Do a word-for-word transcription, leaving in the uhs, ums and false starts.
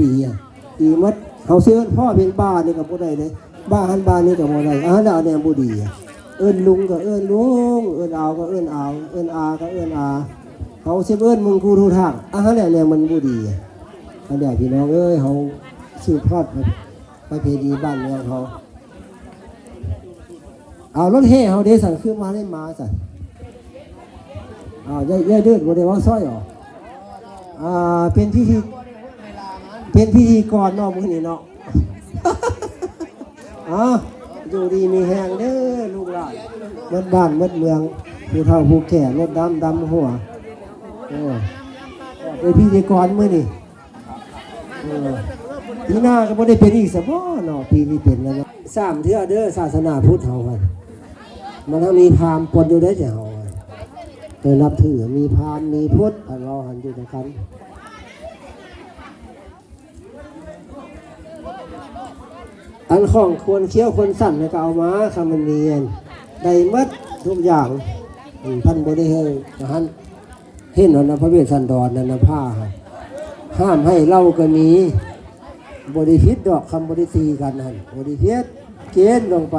ดีอะ ดีหมด เฮาสิเอิ้นพ่อเป็นบ้านี่ก็บ่ได้เด้ บ้าหั้นบ้านี่ก็บ่ได้ อันนั้นแนวบ่ดีอะ เอิ้นลุงก็เอิ้นลุง เอิ้นอาวก็เอิ้นอาว เอิ้นอาก็เอิ้นอา เฮาสิเอิ้นมึงกูทุกทาง อันนั้นแหละแนวมันบ่ดีอะ อันเนี้ยพี่น้องเอ้ย เฮาสืบทอดประเพณีบ้านเมืองเฮา เอารถแห่เฮาเด้สั่น คือมาได้มาสั่น อ้าว ยาย ยายเดินบ่ได้เว้าซอยหรอ อ่า เป็นพิธี เป็นพิธีกรเนาะมื้อนี้เนาะ อ้าว อยู่ดีมีแฮงเด้อลูกหลาน หมดบ้านหมดเมือง ผู้เฒ่าผู้แก่ รถดำดำหัว เออ เป็นพิธีกรมื้อนี้ เออ ปีหน้าก็บ่ได้เป็นอีกซะบ่เนาะ ปีนี้เป็นแล้วเนาะ สามเทื่อเด้อ ศาสนาพุทธเฮาหั่น มันทั้งมีพราหมณ์ปนอยู่เด้อเจ้าเฮาหั่น เออ นับถือมีพราหมณ์มีพุทธ อันเว้าหั่นอยู่ด้วยกัน อันของควรเคี้ยวควรสั่นน่ะก็เอามา คันมันมีอัน ได้หมดทุกอย่าง อืม พันบ่ได้เฮงนะหั่น เห็นหั่นนะ พระเวสสันดรนั่นนะ ผ้าหั่น ห้ามให้เหล้าก็มี บ่ได้ผิดดอก คำบ่ได้ตีกันหั่น บ่ได้ผิด เกณฑ์ลงไป